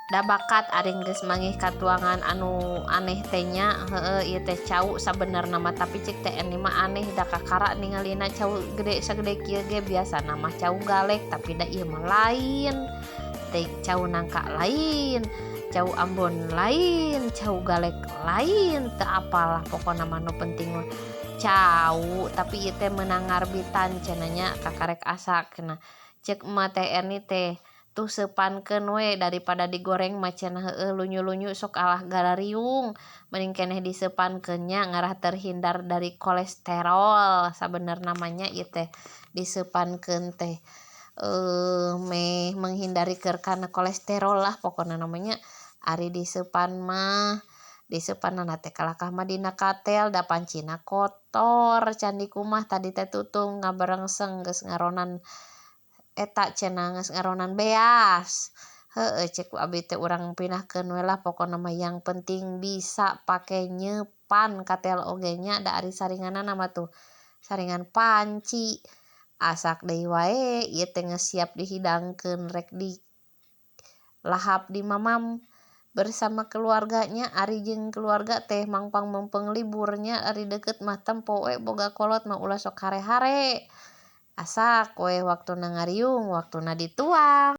Da bakat ari geus manggih katuangan anu aneh teh nya. Heueuh, ieu teh cau sabenerna mah, tapi cek Teh Eni mah aneh, da kakara ningalina cau gede sagede kieu ge. Biasana mah cau galek, tapi da ieu mah lain teh. Cau nangka lain, cau Ambon lain, cau galek lain, teu apal lah. Pokona mah nu penting mah cau, tapi ieu teh meunang ngarbitan cenah nya, kakarek asak cenah. Ceuk emak Teh Eni teh, tuh seupankeun we daripada digoreng mah cenah. Heueuh, lunyu-lunyu sok alah garariung, mending keneh diseupankeun nya, ngarah terhindar dari kolesterol. Sabenerna mah nya, ieu teh diseupankeun teh meh menghindari keur kana kolesterol lah pokona mah nya. Ari diseupan mah, diseupanna teh kalakah mah dina katel, da pancina kotor. Can dikumah tadi teh tutung ngaberengseng, geus ngaronan eta cenah, geus ngaronan beas. Heueuh, cek ku abi teh urang pindahkeun we lah, pokona mah yang penting bisa pake nyeupan katel oge nya, da ari saringanna mah tuh saringan panci. Asak deui wae ieu teh, geus siap dihidangkeun, rek di lahap, dimamam bersama keluarganya. Ari jeung keluarga teh mangpang meumpeng libur nya, ari deukeut mah tempo we. Boga kolot mah ulah sok hare-hare, asak we waktuna ngariung, waktuna dituang.